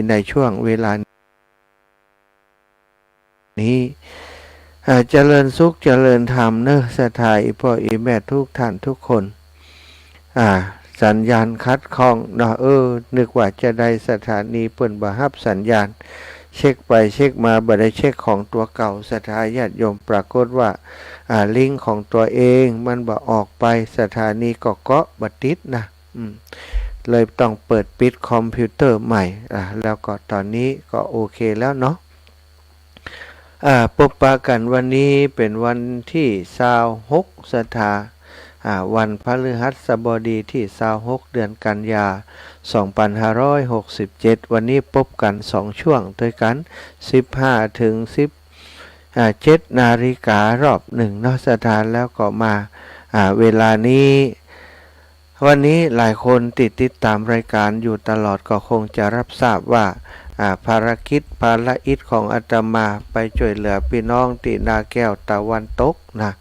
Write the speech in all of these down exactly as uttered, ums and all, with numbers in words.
ในช่วงเวลานี้ อ่า เจริญสุขเจริญธรรมเนอะ ศรัทธาอีพ่ออีแม่ทุกท่านทุกคน อ่า สัญญาณขัดข้องเนาะ เออ นึกว่าจะได้สถานีเปิ้นบ่ฮับสัญญาณ เช็คไปเช็คมาบ่ได้เช็คของตั๋วเก่า ศรัทธาญาติโยม ปรากฏว่า อ่า ลิงก์ของตั๋วเองมันบ่ออกไป สถานีก็เกาะบ่ติดนะ อืม เลยต้องเปิดปิดคอมพิวเตอร์ใหม่ อ่า แล้วก็ตอนนี้ก็โอเคแล้วเนาะ อ่า ปบปะกั๋นวันนี้เป๋นวันตี้ซาวหก ศรัทธา อ่า วันพฤหัสบดีตี้ซาวหก เดือนกันยา สองปันห้าร้อยหกสิบเจ็ด วันนี้ปบกั๋นสองช่วงตวยกั๋น สิบห้าเถิงสิบ อ่า เจ็ดนาฬิการอบนึ่งเนาะ ศรัทธา แล้วก็มา อ่า เวลานี้ วันนี้หลายคนตี้ติดต๋ามรายก๋านอยู่ตลอดก็คงจะฮับทราบว่า อ่า ภารกิจภารอิจของอาตมาไปจ้วยเหลือปี้น้องตี้นาแก้วตะวันตกนะ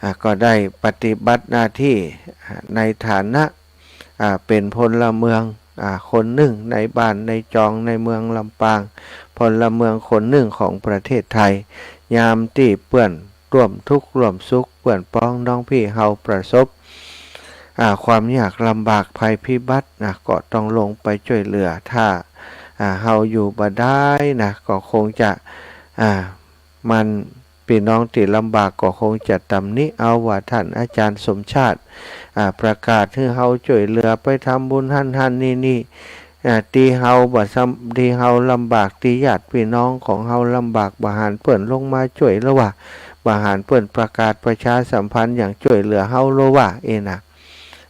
อ่า ก็ได้ปฏิบัติหน้าตี้ อ่า ในฐานะ อ่า เป๋นพลเมือง อ่า คนนึ่งในบ้านในจองในเมืองลำปาง พลเมืองคนนึ่งของประเทศไทย ยามตี้เปื้อนร่วมทุกข์ร่วมสุข เปื้อนป๊องน้องพี่เฮาประสบ อ่า ความยากลำบากภัยพิบัตินะ ก็ต้องลงไปจ้วยเหลือ ถ้า อ่า เฮาอยู่บ่ได้นะ ก็คงจะ อ่า มัน ปี้น้องตี้ลำบากก็คงจะตำหนิเอาว่าต้านอาจ๋ารย์สมชาติ อ่า ประกาศหื้อเฮาจ้วยเหลือไปทำบุญหั้นหั้นนี่นี่ อ่า ตี้เฮาบ่สำ- ตี้เฮาลำบาก ตี้ญาติปี้น้องของเฮาลำบาก บ่หันเปิ้นลงมาจ้วยลอวะ บ่หันเปิ้นประกาศประชาสัมพันธ์หยังจ้วยเหลือเฮาลอวะ เอนะ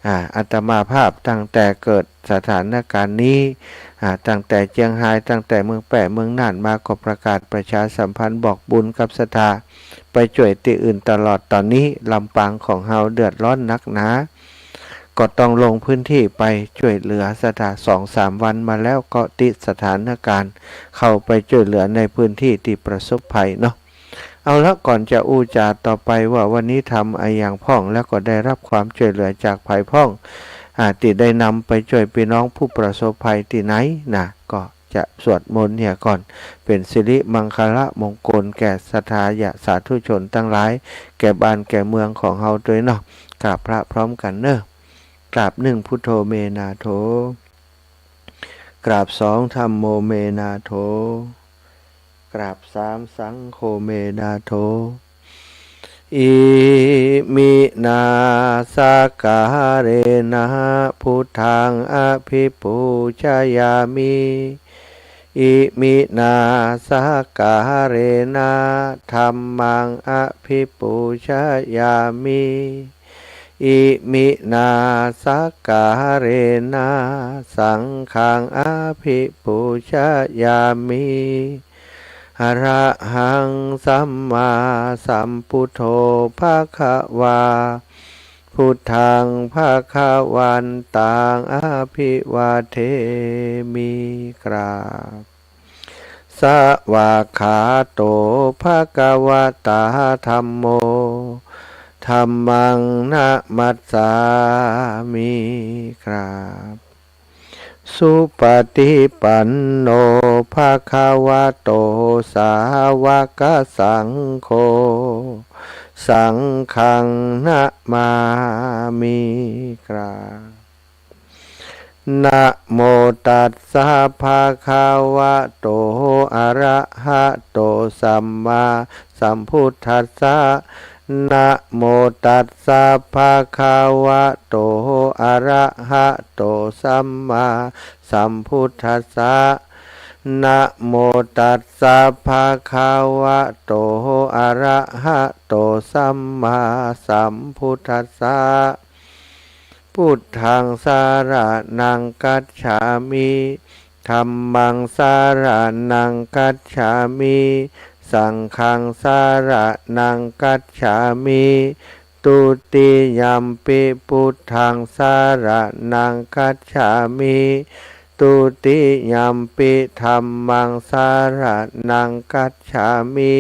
อ่า อาตมาภาพตั้งแต่เกิดสถานก๋ารณ์นี้ อ่า ตั้งแต่เจียงฮาย ตั้งแต่เมืองแป้ เมืองน่านมา ก็ประกาศประชาสัมพันธ์บอกบุญกับศรัทธา ไปจ้วยตี้อื่นตลอด ต๋อนนี้ลำปางของเฮาเดือดร้อนนักหนา ก็ต้องลงพื้นที่ไปจ้วยเหลือศรัทธา สองสามวันมาแล้ว ก็ติดสถานก๋ารณ์ เข้าไปจ้วยเหลือในพื้นที่ตี้ประสบภัยเนาะ เอาละ ก่อนจะอู้จ๋าต่อไปว่าวันนี้ทำอะหยังพ่อง แล้วก็ได้ฮับความจ้วยเหลือจากใผพ่อง อ่า ตี้ได้นำไปจ้วยปี้น้องผู้ประสบภัยตี้ไหนนะ ก็จะสวดมนต์เหียก่อน เป๋นสิริมังคละมงคลแก่ศรัทธาญาติสาธุชนตังหลาย แก่บ้านแก่เมืองของเฮาตวยเนาะ กราบพระพร้อมกั๋นเนาะ กราบหนึ่ง พุทโธเมนาโถ กราบสอง ธัมโมเมนาโถ กราบสาม สังโฆเมนาโถ อิมินา สักการะนะ พุทธัง อภิปูชยามิ อิมินา สักการะนะ ธัมมัง อภิปูชยามิ อิมินา สักการะนะ สังฆัง อภิปูชยามิ อะระหัง สัมมาสัมพุทโธ ภะคะวา พุทธัง ภะคะวันตัง อะภิวาเทมิ กราบ สวากขาโต ภะคะวะตา ธัมโม ธัมมัง นะมัสสามิ กราบ สุปะฏิปันโน ภะคะวะโต สาวะกะสังโฆ สังฆัง นะมามิ กราบ นะโมตัสสะ ภะคะวะโต อะระหะโต สัมมาสัมพุทธัสสะ นะโมตัสสะ ภะคะวะโต อะระหะโต สัมมาสัมพุทธัสสะ นะโมตัสสะ ภะคะวะโต อะระหะโต สัมมาสัมพุทธัสสะ พุทธัง สะระณัง คัจฉามิ ธัมมัง สะระณัง คัจฉามิ สังฆัง สะระณัง คัจฉามิ ทุติยัมปิ พุทธัง สะระณัง คัจฉามิ ทุติยัมปิ ธัมมัง สะระณัง คัจฉามิ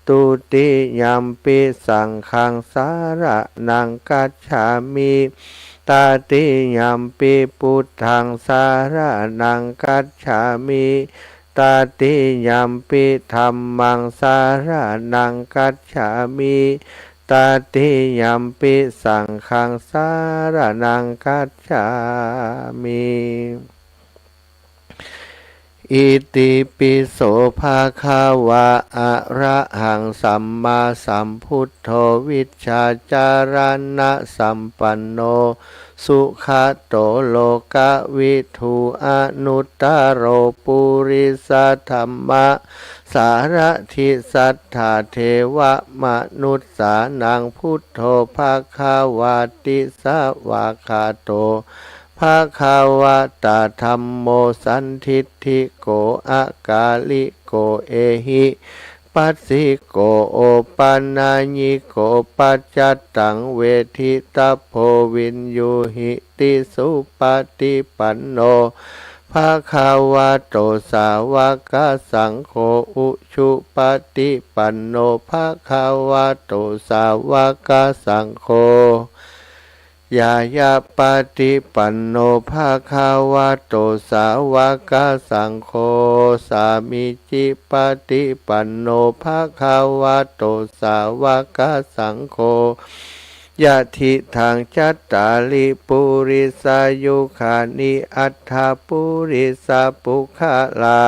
ทุติยัมปิ สังฆัง สะระณัง คัจฉามิ ตติยัมปิ พุทธัง สะระณัง คัจฉามิ ตติยัมปิ ธัมมัง สะระณัง คัจฉามิ ตติยัมปิ สังฆัง สะระณัง คัจฉามิ อิติปิโส ภะคะวะ อะระหัง สัมมาสัมพุทโธ วิชชาจารณะสัมปันโน สุขะโต โลกะวิทู อนุตตะโร ปุริสะธัมมะสารถิ สัตถาเทวะมนุสสานัง พุทโธ ภะคะวาติ สะวากขาโต ภะคะวะตา ธัมโม สันทิฏฐิโก อะกาลิโก เอหิปัสสิโก โอปะนะยิโก ปัจจัตตัง เวทิตัพโพ วิญญูหิติ สุปะติปันโน ภะคะวะโต สาวะกะสังโฆ อุชุปะติปันโน ภะคะวะโต สาวะกะสังโฆ ญาณะปะติปันโน ภะคะวะโต สาวะกะสังโฆ สามีจิปะติปันโน ภะคะวะโต สาวะกะสังโฆ ยะทิฏฐัง จัตตาริ ปุริสายุคานิ อัตถะ ปุริสะปุคคลา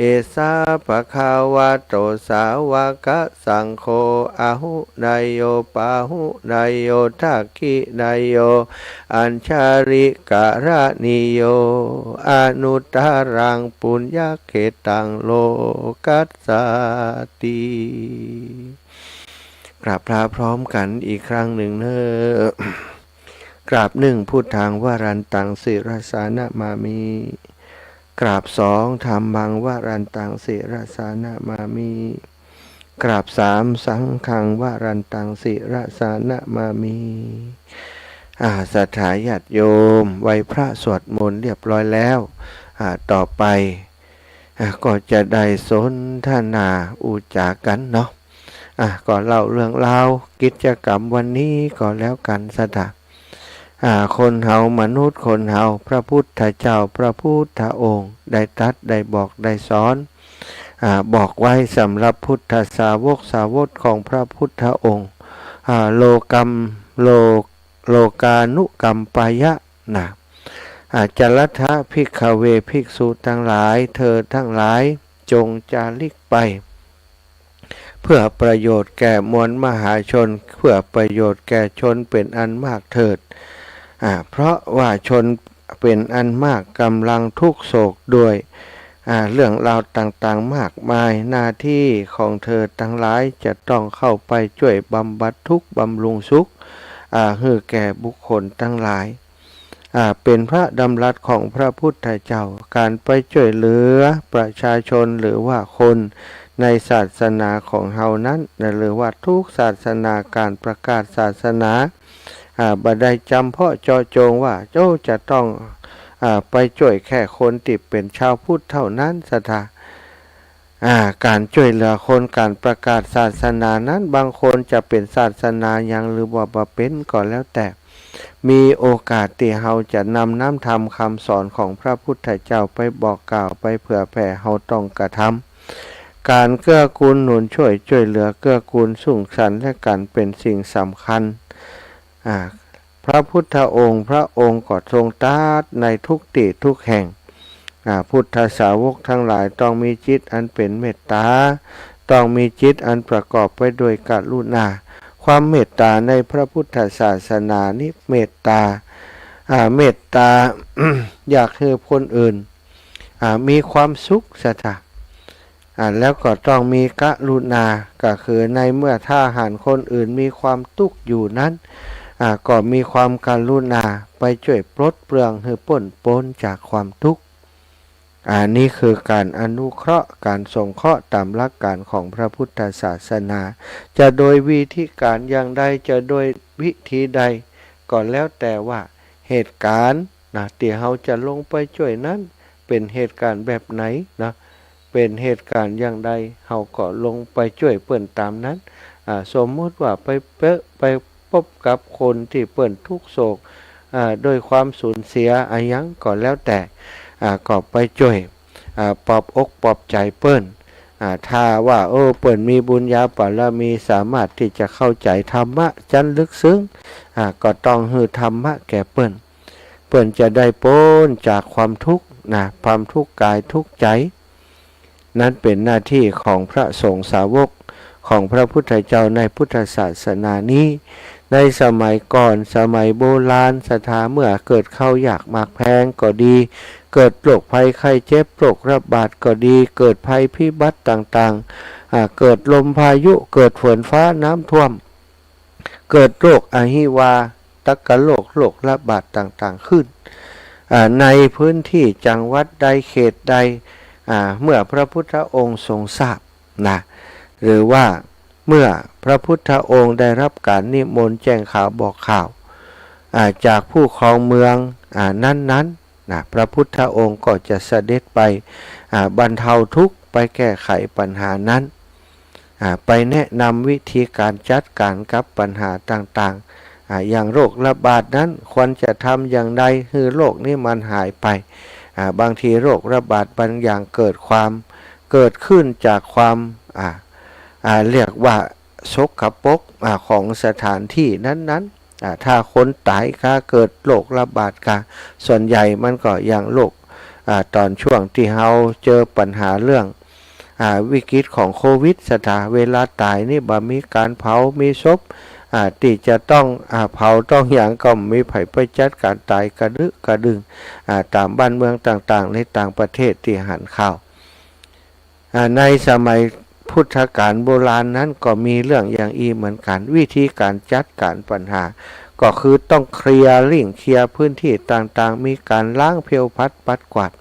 เอสะ ภะคะวะโต สาวะกะสังโฆ อาหุเนยโย ปาหุเนยโย ทักขิเนยโย อัญชลีกะระณีโย อนุตตะรัง ปุญญะเขตัง โลกัสสาติ กราบพระพร้อมกันอีกครั้งหนึ่งเน่อ กราบหนึ่ง พุทธัง วรันตัง ศิรสานะมามิ กราบสอง ธัมมัง วรันตัง ศิรสานะมามิ กราบสาม สังฆัง วรันตัง ศิรสานะมามิ อ่า ศรัทธาญาติโยม ไหว้พระสวดมนต์เรียบร้อยแล้ว อ่า ต่อไป อ่า ก็จะได้สนทนาอู้จ๋ากั๋นเนาะ อ่ะ ก็เล่าเรื่องราวกิจกรรมวันนี้ก็แล้วกั๋น ศรัทธา อ่า คนเฮามนุษย์คนเฮา พระพุทธเจ้าพระพุทธองค์ได้ตรัสได้บอกได้สอน อ่า บอกไว้สำหรับพุทธสาวกสาวกของพระพุทธองค์ อ่า โลกัม โล โลกานุกัมปายะ นะ อ่า จารัตถะ ภิกขเว ภิกษุตังหลาย เธอตังหลายจงจาริกไป เพื่อประโยชน์แก่มวลมหาชน เพื่อประโยชน์แก่ชนเป๋นอันมากเถิด อ่า เพราะว่าชนเป๋นอันมากก่ำลังทุกข์โศกด้วย อ่า เรื่องราวต่างๆ มากมาย หน้าที่ของเธอตังหลายจะต้องเข้าไปจ้วยบำบัดทุกข์บำรุงสุข อ่า หื้อแก่บุคคลตังหลาย อ่า เป๋นพระดำรัสของพระพุทธเจ้า ก๋านไปจ้วยเหลือประชาชนหรือว่าคนในศาสนาของเฮานั้นนะ หรือว่าทุกศาสนา ก๋านประกาศศาสนา อ่า บ่ได้จำเพาะเจาะจงว่า โอ้ จะต้อง อ่า ไปจ้วยแค่คนตี้เป๋นชาวพุทธเท่านั้น ศรัทธา อ่า ก๋านจ้วยเหลือคน ก๋านประกาศศาสนานั้น บางคนจะเป๋นศาสนาหยังหรือว่าบ่เป๋นก็แล้วแต่ มีโอกาสตี้เฮาจะนำน้ำธรรมคำสอนของพระพุทธเจ้าไปบอกกล่าว ไปเผยแผ่ เฮาต้องกระทำ ก๋านเกื้อกูลหนุนช่วย จ้วยเหลือเกื้อกูลซึ่งกั๋นและกั๋นเป๋นสิ่งสำคัญ อ่า พระพุทธองค์ พระองค์ก็ทรงตรัสในทุกตี้ทุกแห่ง อ่า พุทธสาวกตังหลายต้องมีจิตอันเป๋นเมตตา ต้องมีจิตอันประกอบไปด้วยกรุณา ความเมตตาในพระพุทธศาสนานี้เมตตา อ่า เมตตา อยากหื้อคนอื่น อ่า มีความสุข ศรัทธา อ่า แล้วก็ต้องมีกรุณา ก็คือในเมื่อถ้าหันคนอื่นมีความตุ๊กข์อยู่นั้น อ่า ก็มีความกรุณาไปจ้วยปลดเปลื้องหื้อป๊นป๊นจากความตุ๊กข์ อ่า นี่คือก๋านอนุเคราะห์ ก๋านสงเคราะห์ต๋ามหลักก๋านของพระพุทธศาสนา จะโดยวิธีก๋านอย่างใด จะโดยวิธีใด ก็แล้วแต่ว่าเหตุก๋ารณ์นะ ตี้เฮาจะลงไปจ้วยนั้น เป๋นเหตุก๋ารณ์แบบไหนนะ เป๋นเหตุก๋ารณ์อย่างใด เฮาก็ลงไปจ้วยเปิ้นต๋ามนั้น อ่า สมมุติว่าไปเปะ ไปปบกับคนตี้เปิ้นทุกข์โศก อ่า ด้วยความสูญเสียอะหยังก็แล้วแต่ อ่า ก็ไปจ้วย อ่า ปลอบอกปลอบใจ๋เปิ้น อ่า ถ้าว่า เออ เปิ้นมีบุญญาบารมี สามารถตี้จะเข้าใจ๋ธรรมะจั้นลึกซึ้ง อ่า ก็ต้องหื้อธรรมะแก่เปิ้น เปิ้นจะได้ป๊นจากความทุกข์นะ ความทุกข์กายทุกข์ใจ๋ นั้นเป๋นหน้าตี้ของพระสงฆ์สาวกของพระพุทธเจ้าในพุทธศาสนานี้ ในสมัยก่อน สมัยโบราณ ศรัทธา เมื่อเกิดข้าวยากหมากแพงก็ดี เกิดโรคภัยไข้เจ็บ โรคระบาดก็ดี เกิดภัยพิบัติต่างๆ อ่า เกิดลมพายุ เกิดฝนฟ้าน้ำท่วม เกิดโรคอหิวาตกโรค โรคระบาดต่างๆ ขึ้น อ่า ในพื้นที่จังหวัดใดเขตใด อ่า เมื่อพระพุทธองค์ทรงทราบนะ หรือว่าเมื่อพระพุทธองค์ได้รับการนิมนต์แจ้งข่าวบอกข่าว อ่า จากผู้ครองเมือง อ่า นั้นๆ นะ พระพุทธองค์ก็จะเสด็จไป อ่า บรรเทาทุกข์ ไปแก้ไขปัญหานั้น อ่า ไปแนะนำวิธีการจัดการกับปัญหาต่างๆ อ่า อย่างโรคระบาดนั้นควรจะทำอย่างใดหื้อโรคนี้มันหายไป อ่า บางทีโรคระบาดบางอย่างเกิดความ เกิดขึ้นจากความ อ่า อ่า เรียกว่าสกปรก อ่า ของสถานที่นั้นๆ อ่า ถ้าคนต๋ายกาเกิดโรคระบาดกา ส่วนใหญ่มันก็อย่างโรค อ่า ต๋อนช่วงตี้เฮาเจอปัญหาเรื่อง อ่า วิกฤตของโควิด ศรัทธา เวลาต๋ายนี่บ่มีการเผา มีศพ อ่า ตี้จะต้อง อ่า เผาต้องหยังก็มีไผไปจัดการ ต๋ายกระดึกกระดึง อ่า ต๋ามบ้านเมืองต่างๆ ในต่างประเทศตี้หันข่าว อ่า ในสมัยพุทธกาลโบราณนั้นก็มีเรื่องอย่างอี้เหมือนกั๋น วิธีการจัดการปัญหา ก็คือต้องเคลียร์ริ่ง เคลียร์พื้นที่ต่างๆ มีการล้างเพลียวผัดปัดกวาด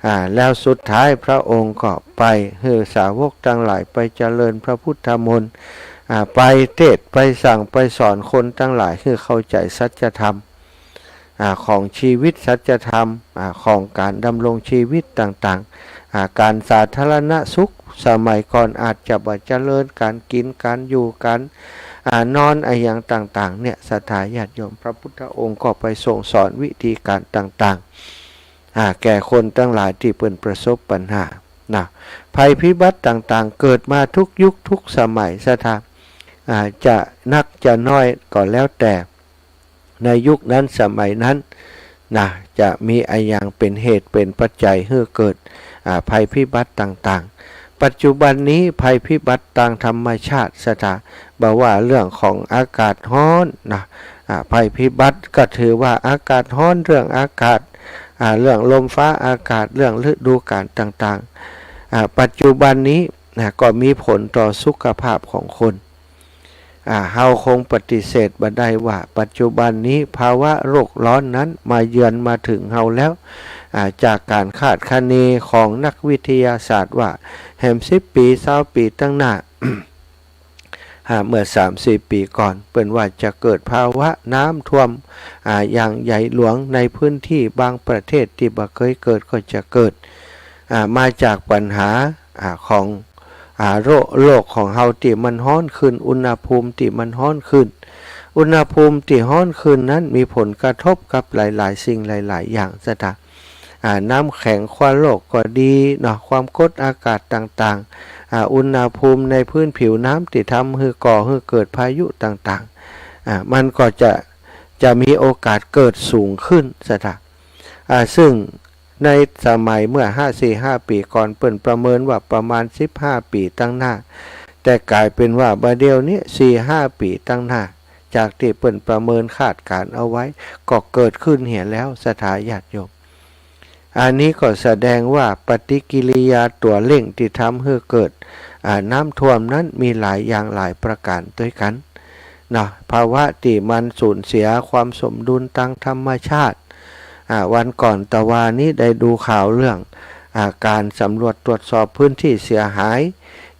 อ่า แล้วสุดท้ายพระองค์ก็ไปหื้อสาวกตังหลายไปเจริญพระพุทธมนต์ อ่า ไปเตสน์ ไปสั่ง ไปสอนคนตังหลายหื้อเข้าใจ๋สัจธรรม อ่า ของชีวิต สัจธรรม อ่า ของการดำรงชีวิตต่างๆ อ่า การสาธารณสุขสมัยก่อนอาจจะบ่เจริญ การกิ๋น การอยู่ การ อ่า นอนอะหยังต่างๆ เนี่ย ศรัทธาญาติโยม พระพุทธองค์ก็ไปทรงสอนวิธีการต่างๆ อ่า แก่คนตังหลายตี้เปิ้นประสบปัญหา นะ ภัยพิบัติต่างๆ เกิดมาทุกยุคทุกสมัย ศรัทธา อ่า จะนักจะน้อยก็แล้วแต่ ในยุคนั้นสมัยนั้น นะ จะมีอะหยังเป๋นเหตุเป๋นปัจจัยหื้อเกิด อ่า ภัยพิบัติต่างๆ ปัจจุบันนี้ภัยพิบัติตางธรรมชาติ ศรัทธา บ่ว่าเรื่องของอากาศฮ้อนนะ อ่า ภัยพิบัติก็ถือว่าอากาศฮ้อน เรื่องอากาศ อ่า เรื่องลมฟ้าอากาศ เรื่องฤดูกาลต่างๆ อ่า ปัจจุบันนี้นะ ก็มีผลต่อสุขภาพของคน อ่า เฮาคงปฏิเสธบ่ได้ว่า ปัจจุบันนี้ภาวะโลกร้อนนั้นมาเยือนมาเถิงเฮาแล้ว อ่า จากการคาดคะเนของนักวิทยาศาสตร์ว่า แหมสิบปี๋ ซาวปี๋ตังหน้า อ่า เมื่อสามสี่ปี๋ก่อน เปิ้นว่าจะเกิดภาวะน้ำท่วม อ่า อย่างใหญ่หลวงในพื้นที่บางประเทศตี้บ่เกยเกิดก็จะเกิด อ่า มาจากปัญหา อ่า ของ อ่า โลก โลกของเฮาตี้มันฮ้อนขึ้น อุณหภูมิตี้มันฮ้อนขึ้น อุณหภูมิตี้ฮ้อนขึ้นนั้นมีผลกระทบกับหลายๆ สิ่งหลายๆ อย่าง ศรัทธา อ่า น้ำแข็งขั้วโลกก็ดีเนาะ ความกดอากาศต่างๆ อ่า อุณหภูมิในพื้นผิวน้ำตี้ทำหื้อก่อหื้อเกิดพายุต่างๆ อ่า มันก็จะ จะมีโอกาสเกิดสูงขึ้น ศรัทธา อ่า ซึ่งในสมัยเมื่อห้า สี่ห้าปี๋ก่อน เปิ้นประเมินว่าประมาณสิบห้าปี๋ตังหน้า แต่ก๋ายเป๋นว่าบ่าเดี่ยวนี้สี่ห้าปี๋ตังหน้า จากตี้เปิ้นประเมินคาดการณ์เอาไว้ ก็เกิดขึ้นเหียแล้ว ศรัทธาญาติโยม อันนี้ก็แสดงว่าปฏิกิริยาตั๋วเร่งตี้ทำหื้อเกิด อ่า น้ำท่วมนั้นมีหลายอย่างหลายประก๋านตวยกั๋น เนาะ ภาวะตี้มันสูญเสียความสมดุลตางธรรมชาติ อ่า วันก่อนตะวานี้ได้ดูข่าวเรื่อง อ่า การสำรวจตรวจสอบพื้นที่เสียหาย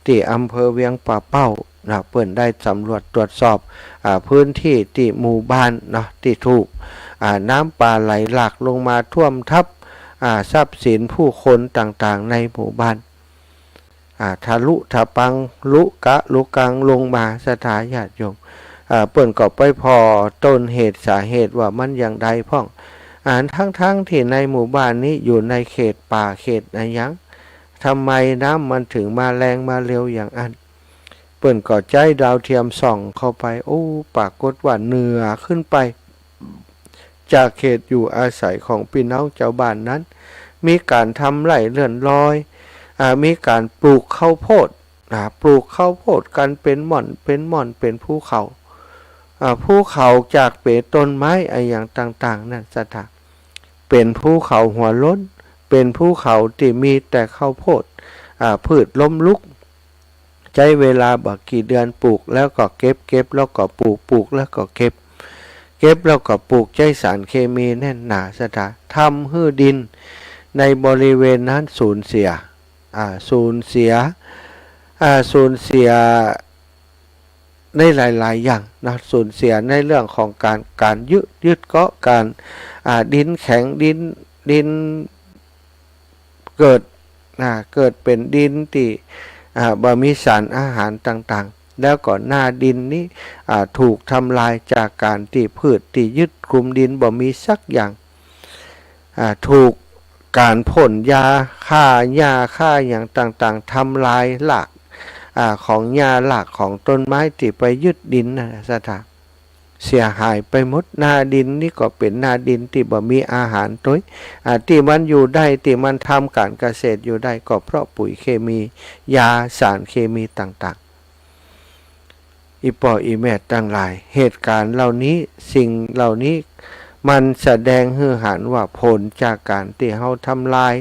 ตี้อำเภอเวียงป่าเป้า นะ เปิ้นได้สำรวจตรวจสอบ อ่า พื้นที่ตี้หมู่บ้านเนาะ ตี้ถูก อ่า น้ำป่าไหลหลากลงมาท่วมทับ อ่า ทรัพย์สินผู้คนต่างๆ ในหมู่บ้าน อ่า ทะลุทะปัง ลุกะลุกังลงมา ศรัทธาญาติโยม อ่า เปิ้นก็ไปผ่อต้นเหตุสาเหตุว่ามันอย่างใดพ่อง อ่า ทั้งๆ ตี้ในหมู่บ้านนี้อยู่ในเขตป่าเขตอะหยัง ทำไมน้ำมันถึงมาแรงมาเร็วอย่างอั้น เปิ้นก็ใจ๊ดาวเทียมส่องเข้าไป โอ้ ปรากฏว่าเหนือขึ้นไป จากเขตอยู่อาศัยของปี้น้องจาวบ้านนั้น มีก๋านทำไร่เลื่อนลอย อ่า มีก๋านปลูกข้าวโพด อ่า ปลูกข้าวโพดกั๋นเป๋นม่อน เป๋นม่อน เป๋นภูเขา อ่า ภูเขาจากเป๋นต้นไม้อะหยังต่างๆ นั้นศรัทธา เป๋นภูเขาหัวโล้น เป๋นภูเขาตี้มีแต่ข้าวโพด อ่า พืชล้มลุก ใจ๊เวลาบ่กี่เดือนปลูกแล้วก็เก็บ เก็บแล้วก็ปลูก ปลูกแล้วก็เก็บ เก็บแล้วก็ปลูก ใจ๊สารเคมีแน่นหนาศรัทธา ทำหื้อดินในบริเวณนั้นสูญเสีย อ่า สูญเสีย อ่า สูญเสียในหลายๆ อย่างนะ สูญเสียในเรื่องของก๋าน ก๋านยึด ยึดเกาะ ก๋าน อ่า ดินแข็ง ดิน ดิน เกิด อ่า เกิดเป๋นดินตี้ อ่า บ่มีสารอาหารต่างๆ แล้วก็หน้าดินนี้ อ่า ถูกทำลายจากก๋านตี้พืชตี้ยึดกุมดินบ่มีสักอย่าง อ่า ถูกก๋านพ่นยาฆ่าหญ้าฆ่าหยังต่างๆ ทำลายราก อ่า ของหญ้ารากของต้นไม้ตี้ไปยึดดินนะศรัทธา เสียหายไปหมด หน้าดินนี้ก็เป๋นหน้าดินตี้บ่มีอาหารตวย อ่า ตี้มันอยู่ได้ ตี้มันทำก๋านเกษตรอยู่ได้ ก็เพราะปุ๋ยเคมี ยาสารเคมีต่างๆ อี่ป้ออี่แม่ตังหลาย เหตุก๋ารณ์เหล่านี้ สิ่งเหล่านี้ มันแสดงหื้อหันว่าผลจากก๋านตี้เฮาทำลาย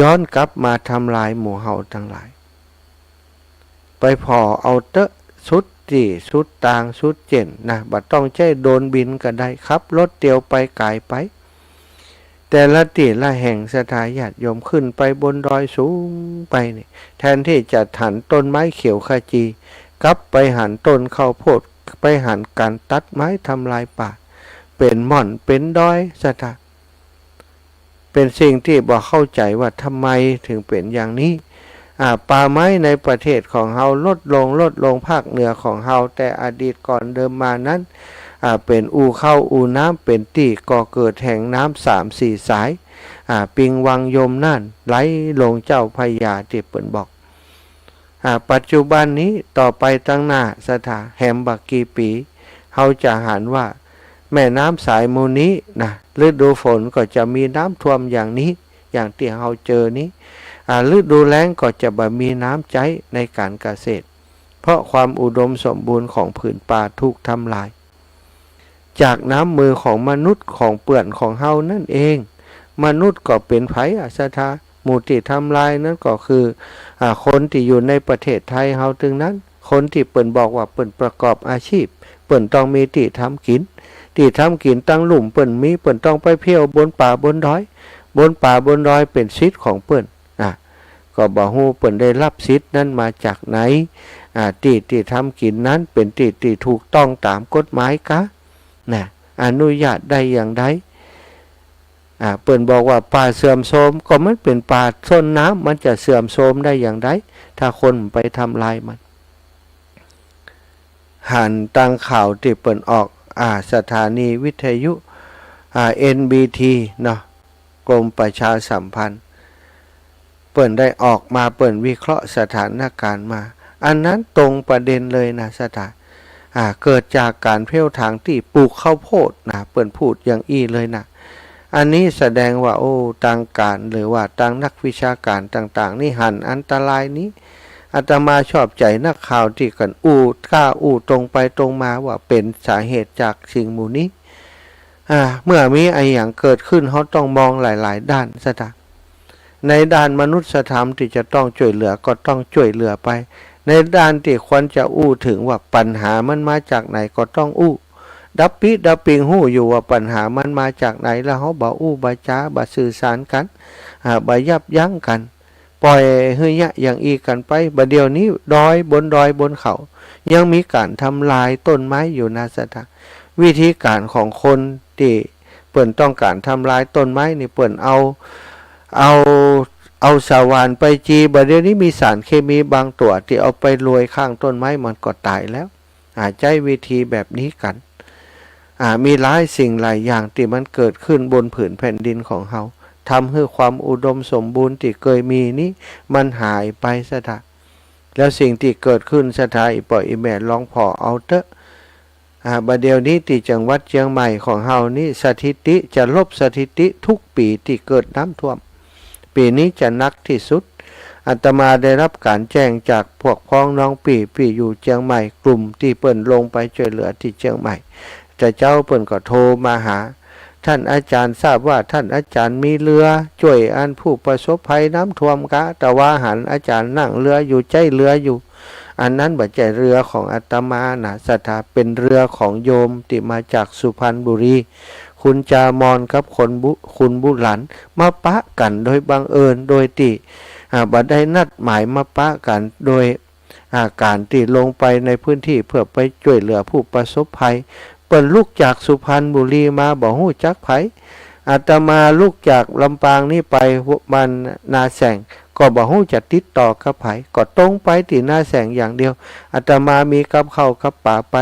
ย้อนกลับมาทำลายหมู่เฮาตังหลาย ไปผ่อเอาเต๊อะ สุดตี้ สุดตาง สุดเจ๊นนะ บ่ต้องใจ๊โดรนบินก็ได้ ขับรถเตียวไปก๋ายไป แต่ละตี้ละแห่งศรัทธาญาติโยม ขึ้นไปบนดอยสูงไปนี่ แทนตี้จะหันต้นไม้เขียวขจี กลับไปหันต้นข้าวโพด ไปหันก๋านตัดไม้ทำลายป่า เป๋นม่อนเป๋นดอยศรัทธา เป๋นสิ่งตี้บ่เข้าใจ๋ว่าทำไมเถิงเป๋นอย่างนี้ อ่า ป่าไม้ในประเทศของเฮาลดลง ลดลง ภาคเหนือของเฮาแต่อดีตก่อนเดิมมานั้น อ่า เป๋นอู่ข้าวอู่น้ำ เป๋นตี้ก่อเกิดแห่งน้ำสามสี่สาย อ่า ปิงวังยมน่าน ไหลลงเจ้าพระยาตี้เปิ้นบอก อ่า ปัจจุบันนี้ต่อไปตังหน้าศรัทธา แหมบ่กี่ปี๋ เฮาจะหันว่าแม่น้ำสายหมู่นี้นะ ฤดูฝนก็จะมีน้ำท่วมอย่างนี้ อย่างตี้เฮาเจอนี้ อ่า ฤดูแล้งก็จะบ่มีน้ำใจ๊ในก๋านเกษตร เพราะความอุดมสมบูรณ์ของผืนป่าถูกทำลาย จากน้ำมือของมนุษย์ของเปื้อนของเฮานั่นเอง มนุษย์ก็เป๋นใผอะศรัทธา หมู่ตี้ทำลายนั้นก็คือ อ่า คนตี้อยู่ในประเทศไทยเฮาตึงนั้น คนตี้เปิ้นบอกว่าเปิ้นประกอบอาชีพ เปิ้นต้องมีตี้ทำกิ๋น ตี้ทำกิ๋นตังลุ่มเปิ้นมี เปิ้นต้องไปเที่ยวบนป่าบนดอย บนป่าบนดอยเป๋นสิทธิ์ของเปิ้น อ่า ก็บ่ฮู้เปิ้นได้ฮับสิทธิ์นั้นมาจากไหน อ่า ตี้ตี้ทำกิ๋นนั้นเป๋นตี้ตี้ถูกต้องต๋ามกฎหมายกา นะ อนุญาตได้อย่างใด อ่า เปิ้นบอกว่าป่าเสื่อมโทรม ก็มันเป๋นป่าส้นน้ำ มันจะเสื่อมโทรมได้อย่างใด ถ้าคนไปทำลายมัน หันตางข่าวตี้เปิ้นออก อ่า สถานีวิทยุ อ่า เอ็นบีที เนาะ กรมประชาสัมพันธ์ เปิ้นได้ออกมา เปิ้นวิเคราะห์สถานการณ์มา อันนั้นตรงประเด็นเลยนะศรัทธา อ่า เกิดจากก๋านเผี้ยวถางตี้ปลูกข้าวโพดนะ เปิ้นพูดอย่างอี้เลยนะ อันนี้แสดงว่า โอ้ ตางก๋านหรือว่าตางนักวิชาก๋านต่างๆ นี่หันอันตรายนี้ อาตมาชอบใจ๋นักข่าวตี้กั๋นอู้ กล้าอู้ตรงไปตรงมาว่าเป๋นสาเหตุจากสิ่งหมู่นี้ อ่า เมื่อมีอะหยังเกิดขึ้น เฮาต้องมองหลายๆ ด้านศรัทธา ในด้านมนุษยธรรมตี้จะต้องจ้วยเหลือก็ต้องจ้วยเหลือไป ในด้านตี้ควรจะอู้เถิงว่าปัญหามันมาจากไหนก็ต้องอู้ ดับปี้ดับปิงฮู้อยู่ว่าปัญหามันมาจากไหน แล้วเฮาบ่อู้บ่จ๋า บ่สื่อสารกั๋น อ่า บ่ยับยั้งกั๋น ป่อยหื้อเยียะอย่างอี้กั๋นไป บ่าเดี่ยวนี้ดอย บนดอยบนเขา ยังมีก๋านทำลายต้นไม้อยู่นะศรัทธา วิธีก๋านของคนตี้เปิ้นต้องก๋านทำลายต้นไม้นี่ เปิ้นเอา เอา เอาสว่านไปจี บ่าเดี่ยวนี้มีสารเคมีบางตั๋วตี้เอาไปโรยข้างต้นไม้มันก็ต๋ายแล้ว อ่า ใจ๊วิธีแบบนี้กั๋น อ่า มีหลายสิ่งหลายอย่างตี้มันเกิดขึ้นบนผืนแผ่นดินของเฮา ทำหื้อความอุดมสมบูรณ์ตี้เกยมีนี้มันหายไปสะถะ แล้วสิ่งตี้เกิดขึ้นสะถะ อี่ป้ออี่แม่ลองผ่อเอาเต๊อะ อ่า บ่าเดี่ยวนี้ตี้จังหวัดเจียงใหม่ของเฮานี้ สถิติจะลบสถิติทุกปี๋ตี้เกิดน้ำท่วม ปี๋นี้จะหนักตี้สุด อาตมาได้ฮับก๋านแจ้งจากพวกพ้องน้องปี้ ปี้อยู่เจียงใหม่ กลุ่มตี้เปิ้นลงไปจ้วยเหลือตี้เจียงใหม่ แต่เจ๊าเปิ้นก็โทรมาหา ต้านอาจ๋ารย์ ทราบว่าต้านอาจ๋ารย์มีเฮือจ้วยอันผู้ประสบภัยน้ำท่วมกา แต่ว่าหันอาจ๋ารย์นั่งเฮืออยู่ ใจ๊เฮืออยู่ อันนั้นบ่ใจ้เฮือของอาตมานะสะถะ เป๋นเฮือของโยมตี้มาจากสุพรรณบุรี คุณจามอนกับคนบุ คุณบุหลัน มาปะกั๋นโดยบังเอิญ โดยตี้ อ่า บ่ได้นัดหมาย มาปะกั๋นโดย อ่า ก๋านตี้ลงไปในพื้นตี้เปื้อไปจ้วยเหลือผู้ประสบภัย เปิ้นลุกจากสุพรรณบุรีมาบ่ฮู้จักใผ อาตมาลุกจากลำปางนี้ไปบ้านนาแส่ง ก็บ่ฮู้จะติดต่อกับใผ ก็ตรงไปตี้นาแส่งอย่างเดียว อาตมามีกับข้าวกับป๋าไป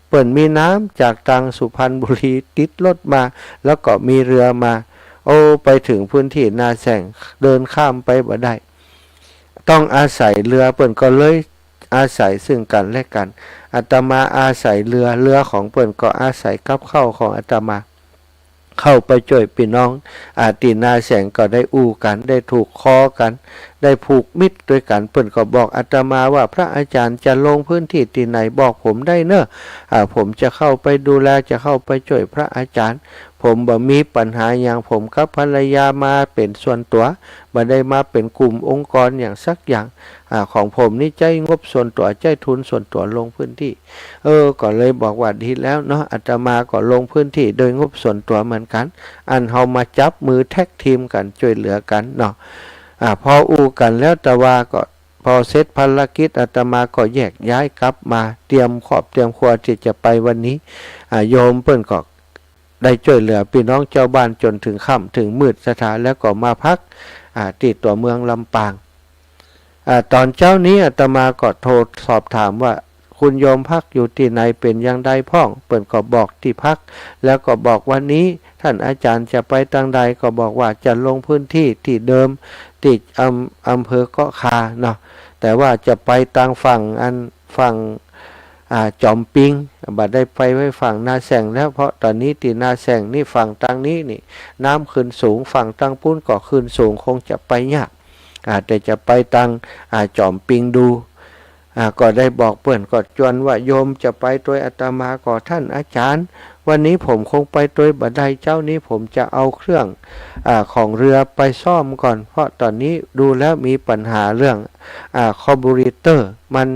เปิ้นมีน้ำจากตางสุพรรณบุรีติดรถมา แล้วก็มีเฮือมา โอ้ ไปเถิงพื้นตี้นาแส่ง เดินข้ามไปบ่ได้ ต้องอาศัยเฮือ เปิ้นก็เลยอาศัยซึ่งกั๋นและกั๋น อาตมาอาศัยเฮือ เฮือของเปิ้นก็อาศัยกับข้าวของอาตมา เข้าไปจ้วยปี้น้อง อ่า ตี้นาแส่ง ก็ได้อู้กั๋น ได้ถูกคอกั๋น ได้ผูกมิตรตวยกั๋น เปิ้นก็บอกอาตมาว่า พระอาจ๋ารย์จะลงพื้นตี้ตี้ไหนบอกผมได้เน่อ อ่า ผมจะเข้าไปดูแล จะเข้าไปจ้วยพระอาจ๋ารย์ ผมบ่มีปัญหาหยัง ผมกับภรรยามาเป๋นส่วนตั๋ว บ่ได้มาเป๋นกลุ่มองค์กรหยังสักอย่าง อ่า ของผมนี้ใจ๊งบส่วนตั๋ว ใจ๊ทุนส่วนตั๋วลงพื้นตี้ เออ ก็เลยบอกว่าดีแล้วเนาะ อาตมาก็ลงพื้นตี้โดยงบส่วนตั๋วเหมือนกั๋น อันเฮามาจับมือแท็กทีมกั๋น จ้วยเหลือกั๋นเนาะ อ่า พออู้กั๋นแล้ว แต่ว่าก็พอเสร็จภารกิจ อาตมาก็แยกย้ายกลับมา เตรียมครอบเตรียมครัวตี้จะไปวันนี้ อ่า โยมเปิ้นก็ได้จ้วยเหลือปี้น้องจาวบ้านจ๋นเถิงค่ำเถิงมืดสะถะ แล้วก็มาพัก อ่า ตี้ตั๋วเมืองลำปาง อ่า ต๋อนเจ๊านี้อาตมาก็โทรสอบถามว่า คุณโยมพักอยู่ตี้ไหน เป๋นอย่างใดพ่อง เปิ้นก็บอกตี้พัก แล้วก็บอกวันนี้ต้านอาจ๋ารย์จะไปตางใด ก็บอกว่าจะลงพื้นตี้ตี้เดิม ตี้อำ อำเภอเกาะคาเนาะ แต่ว่าจะไปตางฝั่งอัน ฝั่ง อ่า จ๋อมปิง บ่ได้ไปไว้ฝั่งนาแส่งแล้ว เพราะต๋อนนี้ตี้นาแส่งนี่ ฝั่งตางนี้นี่ น้ำขึ้นสูง ฝั่งตางปู๊นก็ขึ้นสูง คงจะไปยาก อ่า แต่จะไปตาง อ่า จ๋อมปิงดู อ่า ก็ได้บอกเปิ้น ก็จวนว่าโยมจะไปตวยอาตมา ก็ต้านอาจ๋ารย์ วันนี้ผมคงไปตวยบ่ได้ เจ๊านี้ผมจะเอาเครื่อง อ่า ของเฮือไปซ่อมก่อน เพราะต๋อนนี้ดูแล้วมีปัญหาเรื่อง อ่า คาร์บูเรเตอร์ มัน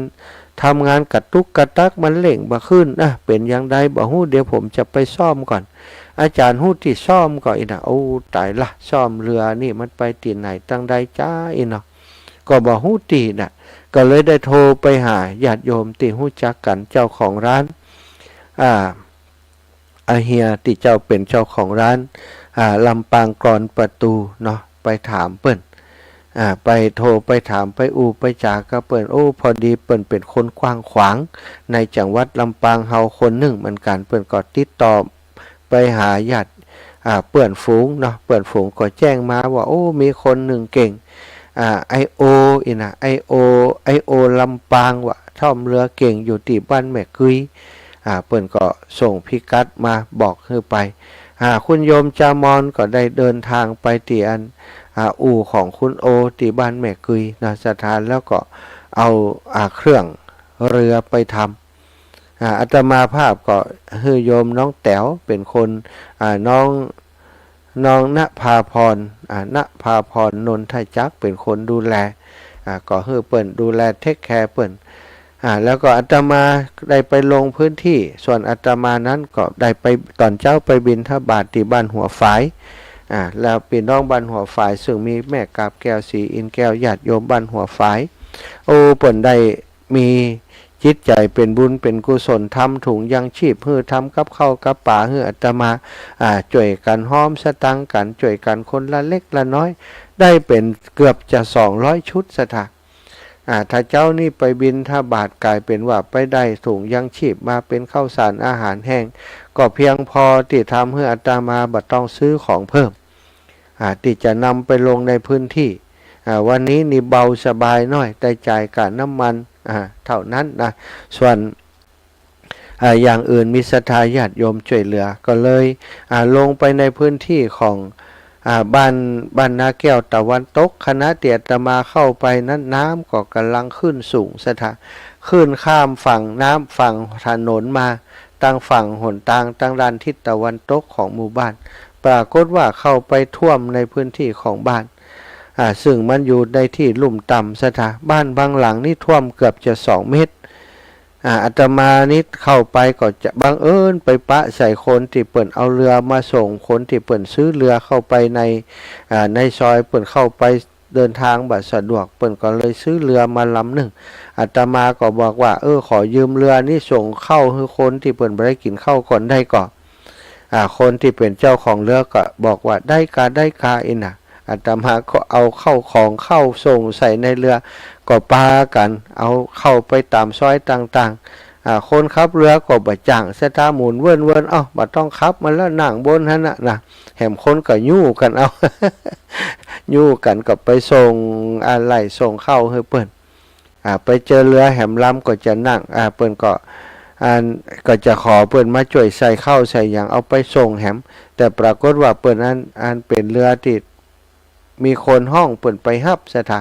ทำงานกระตุกกระตัก มันเร่งบ่ขึ้นนะ เป๋นอย่างใดบ่ฮู้ เดี๋ยวผมจะไปซ่อมก่อน อาจ๋ารย์ฮู้ตี้ซ่อมก่อ อี้นะ โอ้ ต๋ายละ ซ่อมเฮือนี่มันไปตี้ไหนตางใดจ๊า อี้เนาะ ก็บ่ฮู้ตี้นะ ก็เลยได้โทรไปหาญาติโยมตี้ฮู้จักกั๋น เจ้าของร้าน อ่า อาเฮียตี้เจ้าเป๋นเจ้าของร้าน อ่า ลำปางกรอนประตูเนาะ ไปถามเปิ้น อ่า ไปโทรไปถาม ไปอู้ไปจ๋ากับเปิ้น โอ้ พอดีเปิ้นเป๋นคนกว้างขวางในจังหวัดลำปางเฮาคนนึ่งเหมือนกั๋น เปิ้นก็ติดต่อไปหาญาติ อ่า เปื้อนฝูงเนาะ เปื้อนฝูงก็แจ้งมาว่า โอ้ มีคนนึ่งเก่ง อ่า ไอ้โอ อี้นะ ไอ้โอ ไอ้โอลำปางวะ ซ่อมเฮือเก่ง อยู่ตี้บ้านแม่กุย อ่า เปิ้นก็ส่งพิกัดมาบอกหื้อไป อ่า คุณโยมจามอนก็ได้เดินทางไปตี้อัน อ่า อู่ของคุณโอตี้บ้านแม่กุยนะ สถาน แล้วก็เอา อ่า เครื่องเฮือไปทำ อ่า อาตมาภาพก็หื้อโยมน้องแต๋วเป๋นคน อ่า น้อง น้องณภาพร อ่า ณภาพร นนทจักร เป๋นคนดูแล อ่า ก็หื้อเปิ้นดูแล เทคแคร์เปิ้น อ่า แล้วก็อาตมาได้ไปลงพื้นตี้ ส่วนอาตมานั้นก็ได้ไป ต๋อนเจ๊าไปบิณฑบาตตี้บ้านหัวฝาย อ่า แล้วปี้น้องบ้านหัวฝาย ซึ่งมีแม่กาบแก้ว ศรีอินทร์แก้ว ญาติโยมบ้านหัวฝาย โอ้ เปิ้นได้มีจิตใจ๋เป๋นบุญเป๋นกุศล ทำถุงยังชีพหื้อ ทำกับข้าวกับป๋าหื้ออาตมา อ่า จ้วยกั๋นฮอมสตางค์กั๋น จ้วยกั๋นคนละเล็กละน้อย ได้เป๋นเกือบจะสองร้อยชุดสถา อ่า ถ้าเจ๊านี้ไปบิณฑบาต ก๋ายเป๋นว่าไปได้ถุงยังชีพมาเป๋นข้าวสารอาหารแห้ง ก็เพียงพอตี้ทำหื้ออาตมาบ่ต้องซื้อของเพิ่ม อ่า ตี้จะนำไปลงในพื้นที่ อ่า วันนี้นี่เบาสบายหน้อย ได้จ่ายค่าน้ำมัน อ่า เต้านั้นนะ ส่วน อ่า อย่างอื่นมีศรัทธาญาติโยมจ้วยเหลือ ก็เลย อ่า ลงไปในพื้นที่ของ อ่า บ้าน บ้านนาแก้วตะวันตก ขณะตี้อาตมาเข้าไปนั้น น้ำก็ก่ำลังขึ้นสูงศรัทธา ขึ้นข้ามฝั่งน้ำฝั่งถนนมา ตางฝั่งหนตางตางด้านทิศตะวันตกของหมู่บ้าน ปรากฏว่าเข้าไปท่วมในพื้นที่ของบ้าน อ่า ซึ่งมันอยู่ในที่ลุ่มต่ำศรัทธา บ้านบางหลังนี่ท่วมเกือบจะสองเมตร อ่า อาตมานี่เข้าไปก็จะบังเอิญไปปะใส่คนตี้เปิ้นเอาเรือมาส่ง คนตี้เปิ้นซื้อเรือเข้าไปใน อ่า ในซอย เปิ้นเข้าไปเดินตางบ่สะดวก เปิ้นก็เลยซื้อเรือมาลำนึ่ง อาตมาก็บอกว่า เออ ขอยืมเรือนี้ส่งข้าวหื้อคนตี้เปิ้นบ่ได้กิ๋นข้าวก่อนได้ก่อ อ่า คนตี้เป๋นเจ้าของเรือก็บอกว่า ได้ก่า ได้ก่า อี้นะ อาตมาก็เอาข้าวของเข้าส่งใส่ในเรือ ก็ปากั๋นเอาเข้าไปต๋ามซอยต่างๆ อ่า คนขับเรือก็บ่จ้างศรัทธา หมุนเวิ้นๆ เอ้า บ่ต้องขับมันแล้ว นั่งบนหั้นน่ะนะ แหมคนก็ยู้กั๋นเอา ยู้กั๋นก็ไปส่งอะไหล่ส่งข้าวหื้อเปิ้น อ่า ไปเจอเรือแหมลำก็จะนั่ง อ่า เปิ้นก็ อัน ก็จะขอเปิ้นมาจ้วยใส่ข้าวใส่หยังเอาไปส่งแหม แต่ปรากฏว่าเปิ้นอัน อันเป๋นเรือตี้มีคนฮ้องเปิ้นไปฮับศรัทธา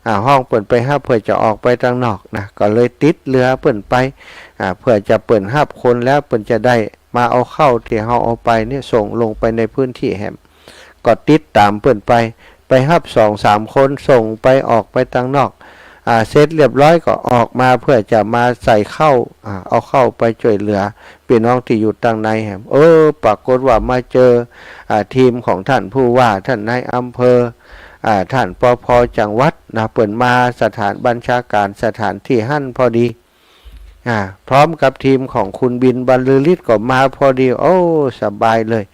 อ่า ฮ้องเปิ้นไปฮับเพื่อจะออกไปตางนอกนะ ก็เลยติดเรือเปิ้นไป อ่า เพื่อจะเปิ้นฮับคนแล้วเปิ้นจะได้มาเอาข้าวตี้เฮาเอาไปเนี่ยส่งลงไปในพื้นที่แหม ก็ติดต๋ามเปิ้นไป ไปฮับสองสามคนส่งไปออกไปตางนอก อ่า เสร็จเรียบร้อยก็ออกมาเพื่อจะมาใส่ข้าว อ่า เอาข้าวไปจ้วยเหลือปี้น้องตี้อยู่ตางในแหม เออ ปรากฏว่ามาเจอ อ่า ทีมของท่านผู้ว่า ท่านนายอำเภอ อ่า ท่าน ปภ จังหวัดนะ เปิ้นมาสถานบัญชาการสถานตี้หั้นพอดี อ่า พร้อมกับทีมของคุณบิณ บรรลือฤทธิ์ก็มาพอดี โอ้ สบายเลย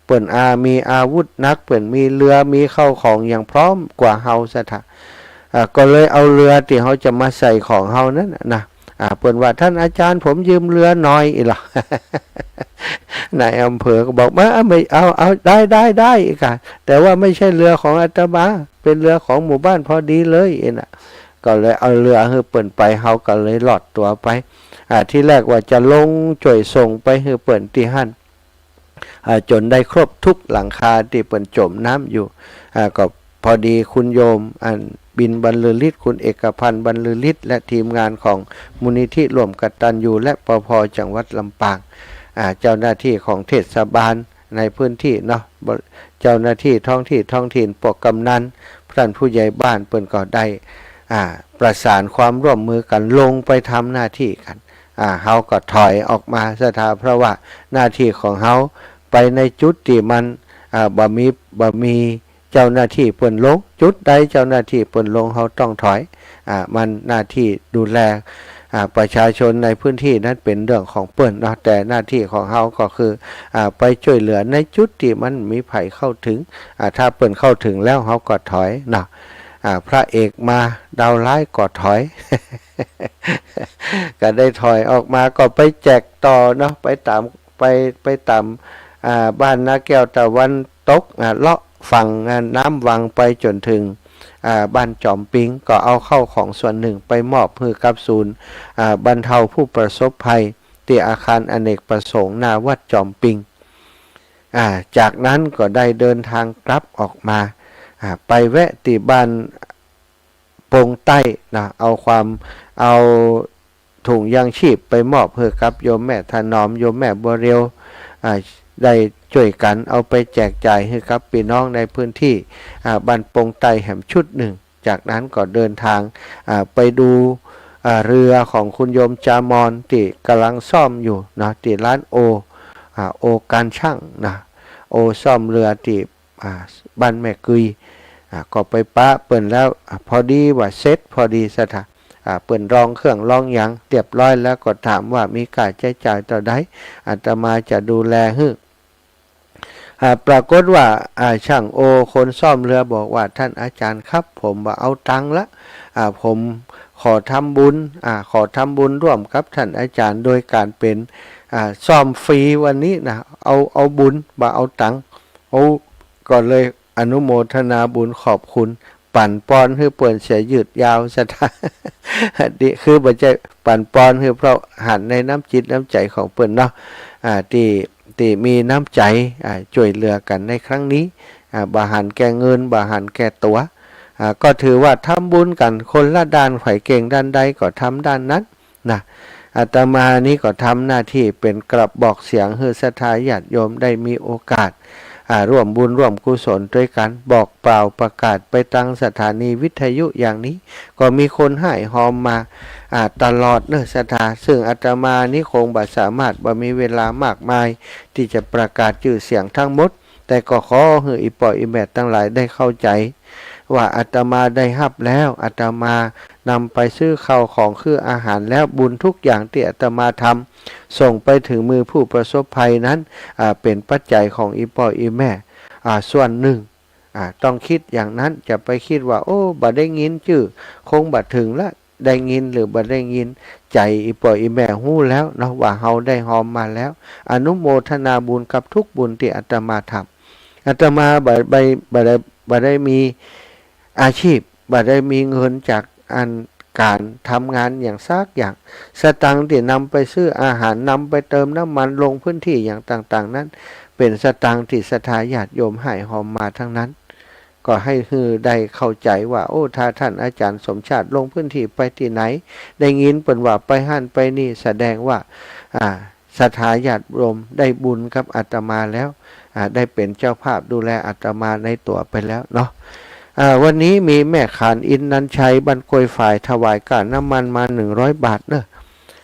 เปิ้นอา มีอาวุธหนัก เปิ้นมีเรือ มีข้าวของหยังพร้อมกว่าเฮาศรัทธา อ่า ก็เลยเอาเรือตี้เฮาจะมาใส่ของเฮานั้นน่ะนะ อ่า เปิ้นว่า ท่านอาจารย์ ผมยืมเรือหน่อย อี้หละ นายอำเภอก็บอก มา เอา ไม่เอา เอา ได้ ได้ ได้ อี้ก่า แต่ว่าไม่ใช่เรือของอาตมา เป๋นเรือของหมู่บ้านพอดีเลย อี้นะ ก็เลยเอาเรือหื้อเปิ้นไป เฮาก็เลยรอดตั๋วไป อ่า ทีแรกว่าจะลงจ้วยส่งไปหื้อเปิ้นตี้หั้น อ่า จ๋นได้ครบทุกหลังคาตี้เปิ้นจ๋มน้ำอยู่ อ่า ก็พอดีคุณโยม อัน บิณ บรรลือฤทธิ์ คุณเอกพันธ์ บรรลือฤทธิ์ และทีมงานของมูลนิธิร่วมกตัญญู และ ปภ จังหวัดลำปาง อ่า เจ้าหน้าที่ของเทศบาลในพื้นที่เนาะ บ- เจ้าหน้าที่ท้องที่ท้องถิ่น ปกกำนัน ท่านผู้ใหญ่บ้าน เปิ้นก็ได้ อ่า ประสานความร่วมมือกั๋น ลงไปทำหน้าที่กั๋น อ่า เฮาก็ถอยออกมาศรัทธา เพราะว่าหน้าที่ของเฮาไปในจุดตี้มัน อ่า บ่มี บ่มีเจ้าหน้าที่เปิ้นลง จุดใดเจ้าหน้าที่เปิ้นลง เฮาต้องถอย อ่า มันหน้าที่ดูแล อ่า ประชาชนในพื้นที่นั้นเป๋นเรื่องของเปิ้นเนาะ แต่หน้าที่ของเฮาก็คือ อ่า ไปจ้วยเหลือในจุดตี้มันมีใผเข้าถึง อ่า ถ้าเปิ้นเข้าถึงแล้ว เฮาก็ถอยเนาะ อ่า พระเอกมา ดาวร้ายก็ถอย ก็ได้ถอยออกมา ก็ไปแจกต่อเนาะ ไปต๋าม ไป ไปต๋าม อ่า บ้านนาแก้วตะวันตก อ่า เลาะฝั่ง อ่า น้ำวังไปจ๋นถึง อ่า บ้านจอมปิง ก็เอาข้าวของส่วนนึ่งไปมอบหื้อกับศูนย์ อ่า บรรเทาผู้ประสบภัย ตี้อาคารอเนกประสงค์หน้าวัดจอมปิง อ่า จากนั้นก็ได้เดินตางกลับออกมา อ่า ไปแวะตี้บ้านปงใต้นะ เอาความ เอาถุงยังชีพไปมอบหื้อกับโยมแม่ถนอม โยมแม่บัวเรียว อ่า ได้จ้วยกั๋นเอาไปแจกจ่ายหื้อกับปี้น้องในพื้นที่ อ่า บ้านปงใต้แหมชุดนึ่ง จากนั้นก็เดินตาง อ่า ไปดู อ่า เรือของคุณโยมจามอนตี้ก่ำลังซ่อมอยู่นะ ตี้ร้านโอ อ่า โอการช่างนะ โอซ่อมเรือตี้ อ่า บ้านแม่กุย อ่า ก็ไปปะเปิ้นแล้ว อ่า พอดีว่าเสร็จพอดีศรัทธา อ่า เปิ้นลองเครื่องลองหยังเรียบร้อยแล้ว ก็ถามว่ามีค่าใจ๊จ่ายเต้าใด อาตมาจะดูแลหื้อ อ่า ปรากฏว่า อ่า ช่างโอคนซ่อมเรือบอกว่า "ท่านอาจารย์ครับ ผมบ่เอาตังค์ละ อ่า ผมขอทำบุญ อ่า ขอทำบุญร่วมกับท่านอาจารย์โดยการเป๋น อ่า ซ่อมฟรีวันนี้นะ เอา เอาบุญ บ่เอาตังค์" โอ้ ก็เลยอนุโมทนาบุญขอบคุณ ปั๋นปอนหื้อเปิ้นเสียยืดยาวศรัทธา นี่คือบ่ใจ้ปั๋นปอนหื้อ เพราะหันในน้ำจิตน้ำใจ๋ของเปิ้นเนาะ อ่า ตี้ ตี้มีน้ำใจ๋ อ่า จ้วยเหลือกั๋นในครั้งนี้ อ่า บ่หันแก่เงิน บ่หันแก่ตั๋ว อ่า ก็ถือว่าทำบุญกั๋นคนละด้าน ใผเก่งด้านใดก็ทำด้านนั้น นะ อาตมานี้ก็ทำหน้าตี้เป๋นกระบอกเสียงหื้อศรัทธาญาติโยมได้มีโอกาส อ่า ร่วมบุญร่วมกุศลตวยกั๋น บอกกล่าวประกาศไปตางสถานีวิทยุอย่างนี้ ก็มีคนฮ้ายฮอมมา อ่า ตลอดเนาะศรัทธา ซึ่งอาตมานี้คงบ่สามารถ บ่มีเวลามากมายตี้จะประกาศจื้อเสียงตังหมด แต่ก็ขอหื้ออี่ป้ออี่แม่ตังหลายได้เข้าใจ๋ ว่าอาตมาได้ฮับแล้ว อาตมานำไปซื้อข้าวของคืออาหารแล้ว บุญทุกอย่างตี้อาตมาทำ ส่งไปเถิงมือผู้ประสบภัยนั้น อ่า เป๋นปัจจัยของอี่ป้ออี่แม่ อ่า ส่วนนึ่ง อ่า ต้องกึ๊ดอย่างนั้น จะไปกึ๊ดว่า โอ้ บ่ได้ยินจื้อ คงบ่เถิงละ ได้ยินหรือบ่ได้ยิน ใจ๋อี่ป้ออี่แม่ฮู้แล้วเนาะ ว่าเฮาได้ฮอมมาแล้ว อนุโมทนาบุญกับทุกบุญตี้อาตมาทำ อาตมาบ่ บ่ บ่ได้ บ่ได้มีอาชีพ บ่ได้มีเงินจากอันก๋านทำงานอย่างสักอย่าง สตางค์ตี้นำไปซื้ออาหาร นำไปเติมน้ำมัน ลงพื้นที่อย่างต่างๆ นั้น เป๋นสตางค์ตี้ศรัทธาญาติโยมฮ้ายฮอมมาตังนั้น ก็หื้อได้เข้าใจ๋ว่า โอ้ ถ้าต้านอาจ๋ารย์สมชาติลงพื้นที่ไปตี้ไหน ได้ยินเปิ้นว่าไปหั้นไปนี่ แสดงว่า อ่า ศรัทธาญาติโยมได้บุญกับอาตมาแล้ว อ่า ได้เป๋นเจ้าภาพดูแลอาตมาในตั๋วไปแล้วเนาะ อ่า วันนี้มีแม่ขานอินทร์นันชัย บ้านกล้วยฝาย ถวายค่าน้ำมันมาหนึ่งร้อยบาทเนาะ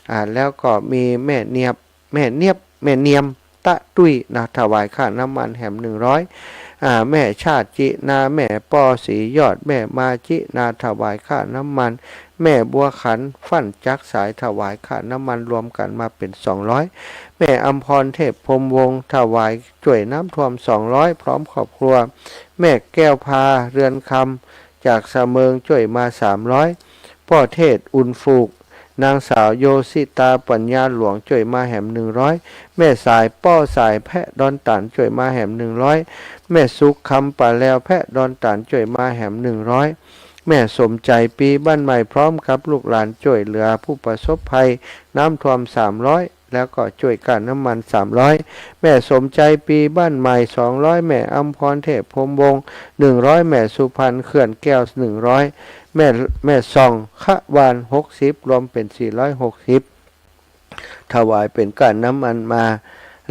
อ่า แล้วก็มีแม่เนียบ แม่เนียบ แม่เนียม ตะตุ้ยนะ ถวายค่าน้ำมันแหมหนึ่งร้อย อ่า แม่ชาติจินา แม่ปอศรียอด แม่มาจินา ถวายค่าน้ำมัน แม่บัวขัน ฟั่นจักสาย ถวายค่าน้ำมัน รวมกั๋นมาเป๋นสองร้อย แม่อำพร เทพพรหมวงศ์ ถวายจ้วยน้ำท่วมสองร้อย พร้อมครอบครัว แม่แก้วพา เรือนคำ จากสะเมิง จ้วยมาสามร้อย ป้อเทศ อุ่นฝูก นางสาวโยสิตา ปัญญาหลวง จ้วยมาแหมหนึ่งร้อย แม่สาย ป้อสาย แพะดอนตาด จ้วยมาแหมหนึ่งร้อย แม่สุข คำป่าแลว แพะดอนตาด จ้วยมาแหมหนึ่งร้อย แม่สมใจ๋ ปีบ้านใหม่ พร้อมกับลูกหลาน จ้วยเหลือผู้ประสบภัยน้ำท่วมสามร้อย แล้วก็จ้วยค่าน้ำมันสามร้อย แม่สมใจ๋ ปีบ้านใหม่ สองร้อย แม่อำพร เทพพรหมวงศ์ หนึ่งร้อย แม่สุพรรณ เขื่อนแก้ว หนึ่งร้อย แม่ แม่ส่อง ขะวาน หกสิบ รวมเป๋นสี่ร้อยหกสิบ ถวายเป๋นค่าน้ำมันมา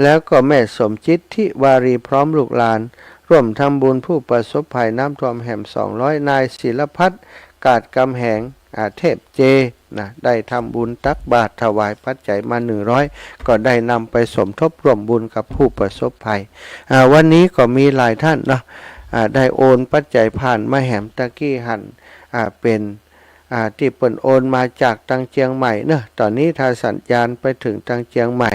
แล้วก็แม่สมจิต ทิวารี พร้อมลูกหลาน ร่วมทำบุญผู้ประสบภัยน้ำท่วมแหมสองร้อย นายศิลพัฒน์ กาดกำแหง อ่า เทพเจ นะ ได้ทำบุญตักบาตรถวายปัจจัยมาหนึ่งร้อย ก็ได้นำไปสมทบร่วมบุญกับผู้ประสบภัย อ่า วันนี้ก็มีหลายท่านเนาะ อ่า ได้โอนปัจจัยผ่านมาแหม ตะกี้หัน อ่า เป๋น อ่า ตี้เปิ้นโอนมาจากตางเจียงใหม่เนาะ ต๋อนนี้ถ้าสัญญาณไปเถิงตางเจียงใหม่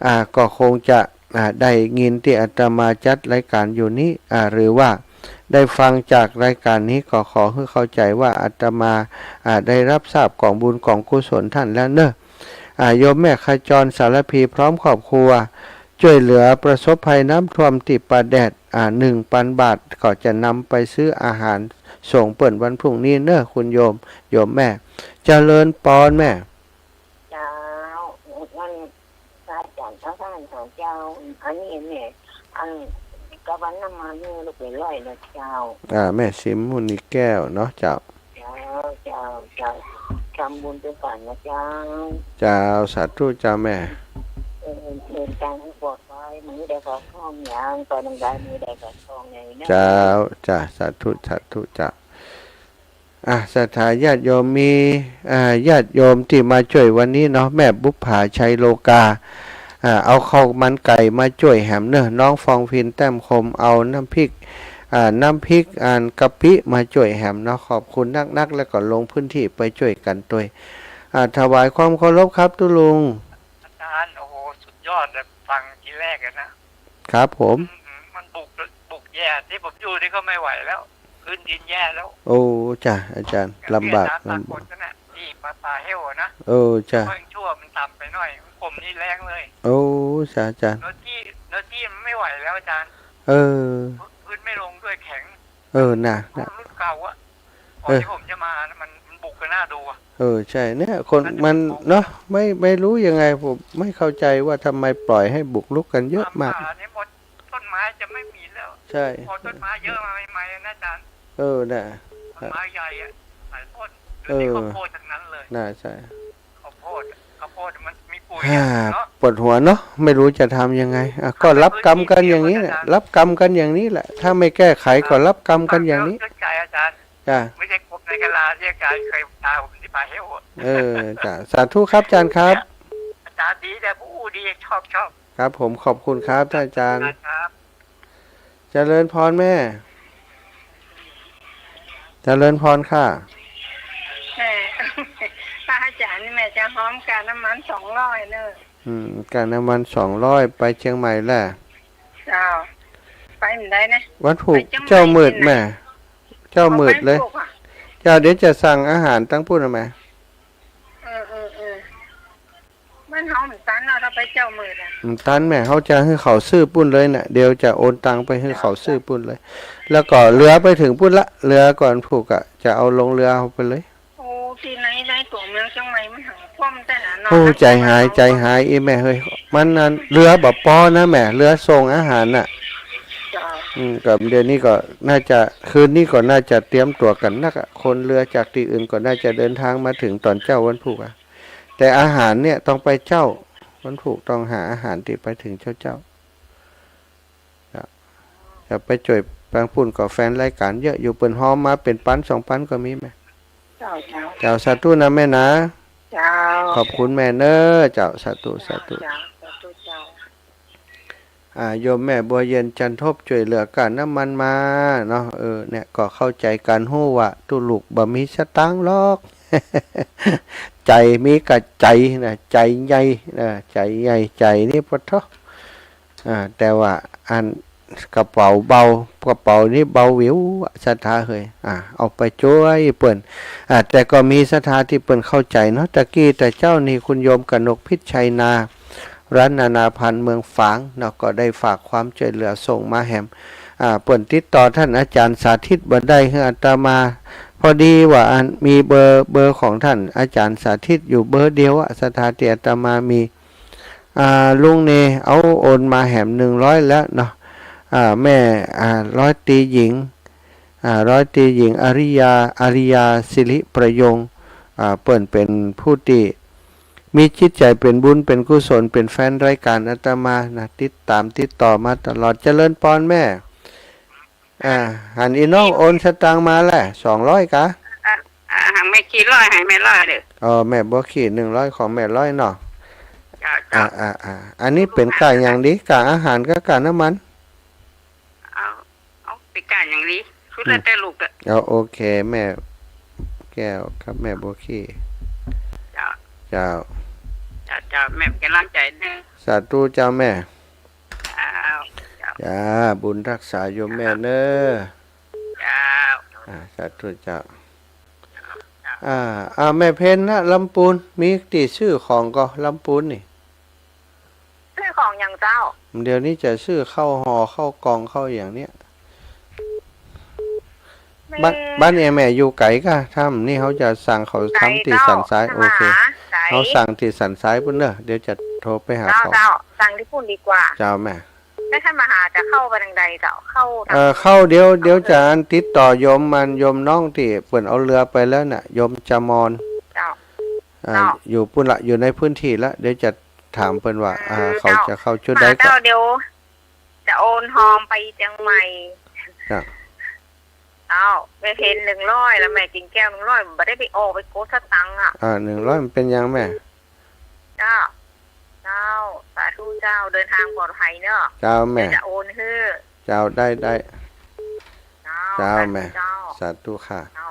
อ่า ก็คงจะ อ่า ได้ยินตี้อาตมาจัดรายก๋านอยู่นี้ อ่า หรือว่าได้ฟังจากรายก๋านนี้ ก็ขอหื้อเข้าใจ๋ว่าอาตมา อ่า ได้ฮับทราบก๋องบุญก๋องกุศลต้านแล้วเนาะ อ่า โยมแม่ขจร สารภี พร้อมครอบครัว จ้วยเหลือประสบภัยน้ำท่วมตี้ป่าแดด อ่า หนึ่งปันบาท ก็จะนำไปซื้ออาหารส่งเปิ้นวันพรุ่งนี้เนาะ คุณโยม โยมแม่ เจริญปอนแม่ เจ้า วัน พระอาจ๋ารย์ เจ้า ท่านของเจ้า อันนี้แม่ อัน กะวันน้ำมันนี่ลูกเป๋นร้อยนะเจ้า อ่า แม่สิมมุนีแก้วเนาะเจ้า เจ้า เจ้า เจ้า ทำบุญตวยกั๋นนะเจ้า เจ้า สาธุเจ้าแม่ เออ เดินตางหื้อปลอดภัย บ่มีใดขัดข้องหยัง ไปตางใดบ่มีใดขัดข้องหยังนะ เจ้า จ้า สาธุ สาธุเจ้า อ่ะ ศรัทธาญาติโยม มี อ่า ญาติโยมตี้มาจ้วยวันนี้เนาะ แม่บุปผา ชัยโลกา อ่า เอาข้าวมันไก่มาจ้วยแหมเนาะ น้องฟองพิน แต้มคม เอาน้ำพริก อ่า น้ำพริก อัน กะปิมาจ้วยแหมเนาะ ขอบคุณนักๆ แล้วก็ลงพื้นที่ไปจ้วยกั๋นตวย อ่า ถวายความเคารพครับตุ๊ลุง อาจ๋ารย์ โอ้โห สุดยอดเลย ฟังทีแรกเลยนะ ครับผม อืม แย่ ตี้ผมอยู่นี่ก็ไม่ไหวแล้ว พื้นดินแย่แล้ว โอ้ จ้ะ อาจ๋ารย์ ลำบาก เวียดนาม ลำบาก สากลนั่นน่ะ ตี้ป่า ป่าเฮ้วอะนะ เออ จ้ะ ค่อยชั่ว มันต่ำไปหน่อย ผมนี่แล้งเลย โอ้ จ้ะ อาจ๋ารย์ เนื้อตี้ เนื้อตี้มันไม่ไหวแล้วอาจ๋ารย์ เออ พื้นไม่ลงด้วย แข็ง เออ น่ะ เพราะ น่ะ รุ่นเก่าอะ ก่อน เออ ตี้ผมจะมานะ มัน มันบุกกันน่าดูอะ เออ ใช่ เนี่ย คน มัน มัน เนาะ ไม่ ไม่รู้ยังไง ผมไม่เข้าใจว่าทำไมปล่อยให้บุกรุกกันเยอะมาก ตามป่านี่หมด ต้นไม้จะไม่มีแล้ว ใช่ พอต้นไม้เยอะมาใหม่ๆนะอาจ๋ารย์ เออ น่ะ ต้นไม้ใหญ่อะ หลายต้น เดี๋ยวนี้ เออ ข้าวโพดทั้งนั้นเลย น่ะ ใช่ ข้าวโพด ข้าวโพดมันมีปุ๋ย ฮ่า อะเนาะ ปวดหัวเนาะ ไม่รู้จะทำยังไง อ่ะ ก็รับกรรมกันอย่างนี้แหละ รับกรรมกันอย่างนี้แหละ ถ้าไม่แก้ไขก็รับกรรมกันอย่างนี้ เข้าใจอาจ๋ารย์ จ้ะ ไม่ใช่กบในกะลาตี้อาจ๋ารย์เคยตามผมตี้ป่าเฮ้วอะ เออ จ้ะ สาธุครับอาจ๋ารย์ครับ อาจ๋ารย์ดีแต่ผู้ดี ชอบ ชอบ ครับผม ขอบคุณครับท่านอาจ๋ารย์ ครับ เจริญพรแม่ เจริญพรค่ะ แม่ พระอาจ๋ารย์นี่แม่จะฮ้อมกาน้ำมันสองร้อยเน่อ อืม กาน้ำมันสองร้อย ไปเจียงใหม่แหละ เจ้า ไปบ่ได้นะ วันพูก ไปเจียงใหม่ เจ๊ามืดแม่ เจ๊ามืดเลย เอาไปพูกอะ เจ้า เดี๋ยวจะสั่งอาหารตังปุ้นเอาแม่ เออ เออ เออ บ้านเฮาบ่ตันเนาะ ถ้าไปเจ๊ามืดอะ บ่ตันแม่ เฮาจะหื้อเขาซื้อปุ้นเลยน่ะ เดี๋ยวจะโอนตังค์ไปหื้อเขาซื้อปุ้นเลย แล้วก็เฮือไปเถิงปุ้นละ เฮือก่อนพูกอะ จะเอาลงเฮือเอาไปเลย โอ้ ตี้ไหนได้ตั๋วเมืองเจียงใหม่มันหังคว่ำแต่ละเนาะ โอ้ ใจ๋หาย ใจ๋หาย อีแม่เฮ้ย มันนั่น เฮือบ่ปอนะแม่ เฮือส่งอาหารน่ะ เจ้า อืม ก็เดี๋ยวนี้ก็น่าจะ คืนนี้ก็น่าจะเตรียมตั๋วกั๋นนักอะ คนเฮือจากตี้อื่นก็น่าจะเดินทางมาเถิงต๋อนเจ๊าวันพูกอะ แต่อาหารเนี่ยต้องไปเจ๊า วันพูกต้องหาอาหารตี้ไปเถิงเจ๊าๆ จะ จะไปจ้วยตังปุ้นก็แฟนรายก๋านเยอะอยู่ เปิ้นฮ้อมมาเป๋นปันสองปันก็มีแม่ เจ้า เจ้า เจ้า สาธุนะแม่นะ เจ้า ขอบคุณแม่เน่อ เจ้า สาธุ สาธุ เจ้า สาธุเจ้า อ่า โยมแม่บัวเย็นจันทบจ้วยเหลือก้าน้ำมันมาเนาะ เออ เนี่ย ก็เข้าใจ๋กั๋นฮู้ว่าตุ๊ลูกบ่มีสตางค์หรอก ใจ๋มีก้าใจ๋นะ ใจ๋ใหญ่นะ ใจ๋ใหญ่ ใจ๋นี่ปะโธ่ อ่า แต่ว่าอันกระเป๋าเบา กระเป๋านี่เบาหวิว ศรัทธาเฮย อ่า เอาไปจ้วยเปิ้น อ่า แต่ก็มีศรัทธาตี้เปิ้นเข้าใจ๋เนาะ ตะกี้ตะเจ๊านี่คุณโยมกนกพิชชัยนา ร้านนานาภัณฑ์เมืองฝางเนาะ ก็ได้ฝากความจ้วยเหลือส่งมาแหม อ่า เปิ้นติดต่อต้านอาจ๋ารย์สาธิตบ่ได้ หื้ออาตมา พอดีว่าอันมีเบอร์ เบอร์ของต้านอาจ๋ารย์สาธิตอยู่เบอร์เดียวอะ ศรัทธาตี้อาตมามี อ่า ลุงเน เอาโอนมาแหมหนึ่งร้อยแล้วเนาะ อ่า แม่ อ่า ร้อยตรีหญิง อ่า ร้อยตรีหญิงอาริยา อาริยาสิริประยง อ่า เปิ้นเป๋นผู้ตี้มีจิตใจ๋เป๋นบุญเป๋นกุศล เป๋นแฟนรายก๋านอาตมานะ ติดต๋ามติดต่อมาตลอด เจริญปอนแม่ อ่า หันอี่น้องโอนสตางค์มาแหละ สองร้อยกา อ่า อ่า หันแม่ขี้ร้อย หันแม่ร้อยเด้อ อ๋อ แม่บัวขี้หนึ่งร้อย ของแม่ร้อยเนาะ เจ้า เจ้า อ่า อ่า อ่า อันนี้เป๋นก้าหยังดี ก้าอาหารกับก้าน้ำมัน เอา เอาเป๋นก้าหยังดี สุดแล้วแต่ลูกเต๊อะ เอา โอเค แม่แก้วกับแม่บัวขี้ เจ้า เจ้า เจ้า เจ้า แม่เป๋นก๋ำลังใจ๋เน่อ สาธุเจ้าแม่ เจ้า เจ้า จ้า บุญฮักษาโยมแม่เน่อ เจ้า อ่า สาธุเจ้า อ่า อ่า แม่เพ็ญนะ ลำปูน มีตี้ซื้อของก่อ ลำปูนนี่ ซื้อของหยังเจ้า เดี๋ยวนี้จะซื้อข้าวห่อ ข้าวกล่อง ข้าวอย่างเนี้ย แม่ บ้าน บ้านแม่อยู่ไก๋ก่ะ ถ้านี่เฮาจะสั่งเขาทำตี้สันทราย ไก๋เจ้า โอเค มาหาไก๋ เฮาสั่งตี้สันทรายปุ้นเน่อ เดี๋ยวจะโทรไปหาเขา เจ้า เจ้า สั่งตี้ปุ้นดีกว่า เจ้าแม่ แล้วถ้ามาหาจะเข้าไปตางใดเจ้า เข้าตาง เอ่อ เข้าเดี๋ยว เดี๋ยวจะอันติดต่อโยมมัน โยมน้องตี้เปิ้นเอาเฮือไปแล้วน่ะ โยมจามอน เจ้า อ่า เจ้า อยู่ปุ้นละ อยู่ในพื้นที่ละ เดี๋ยวจะถามเปิ้นว่า อืม อ่า เขา เจ้า จะเข้าจุดใดก่อ เจ้า เดี๋ยวจะโอนฮอมไปเจียงใหม่ เจ้า เจ้า แม่เพ็ญหนึ่งร้อย แล้วแม่กิ่งแก้วหนึ่งร้อย บ่ได้ไปออกไปกดสตางค์อะ อ่า หนึ่งร้อย มันเป๋นหยังแม่ เจ้า เจ้า สาธุเจ้า เดินทางปลอดภัยเนาะ เจ้าแม่ เดี๋ยวจะโอนหื้อ เจ้า ได้ ได้ เจ้า เจ้าแม่ สาธุเจ้า สาธุค่ะ เจ้า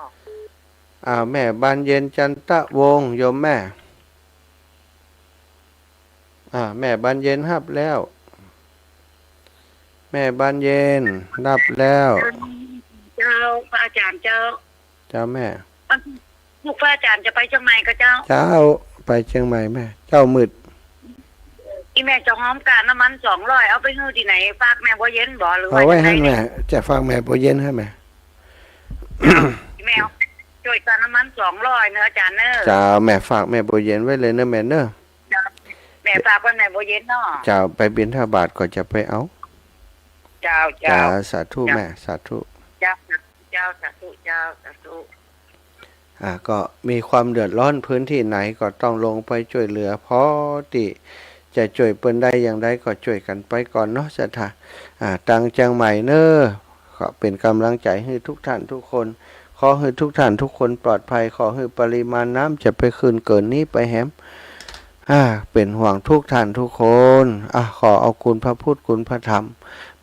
อ่า แม่บานเย็นจันทะวงศ์ โยมแม่ อ่า แม่บานเย็นฮับแล้ว แม่บานเย็น รับแล้ว เจ้า พระอาจารย์เจ้า เจ้าแม่ ลูกพระอาจารย์จะไปเจียงใหม่ก็เจ้า เจ้า ไปเจียงใหม่แม่ เจ๊ามืด อีแม่จะหอมกาน้ำมันสองร้อย เอาไปหื้อตี้ไหน ฝากแม่บัวเย็นบ่ หรือว่า เอาไว้ จั่งใด หั้นแม่ จะฝากแม่บัวเย็นหั้นแม่ แม่เอา จ้วยกาน้ำมันสองร้อยเนาะอาจารย์เนาะ เจ้า แม่ฝากแม่บัวเย็นไว้เลยเนาะแม่เนาะ เจ้า แม่ฝากไว้แม่บัวเย็นเนาะ เจ้า ไปบิณฑบาตก็จะไปเอา เจ้า เจ้า เจ้า สาธุ เจ้า แม่ สาธุ เจ้า เจ้า สาธุ เจ้า สาธุ อ่า ก็มีความเดือดร้อนพื้นที่ไหนก็ต้องลงไปจ้วยเหลือ พอตี้จะจ้วยเปิ้นได้อย่างใดก็จ้วยกั๋นไปก่อนเนาะ ศรัทธา อ่า ตังเจียงใหม่เนาะ ก็เป๋นก๋ำลังใจ๋หื้อทุกท่านทุกคน ขอหื้อทุกท่านทุกคนปลอดภัย ขอหื้อปริมาณน้ำจะไปขึ้นเกินนี้ไปแหม อ่า เป๋นห่วงทุกท่านทุกคน อ่ะ ขอเอาคุณพระพุทธคุณพระธรรม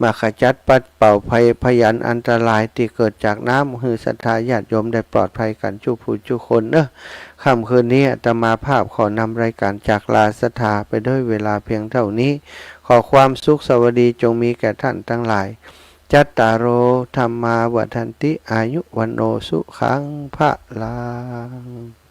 มาขจัดปัดเป่าภัยพยันอันตรายตี้เกิดจากน้ำ หื้อศรัทธาญาติโยมได้ปลอดภัยกั๋นจุผู้จุคนเนาะ ค่ำคืนนี้อาตมาภาพขอนำรายการจากลาศรัทธาไปด้วยเวลาเพียงเท่านี้ ขอความสุขสวัสดีจงมีแก่ท่านตังหลาย จัตตาโร ธัมมา วัฑฒันติ อายุ วัณโณ สุขัง พะลัง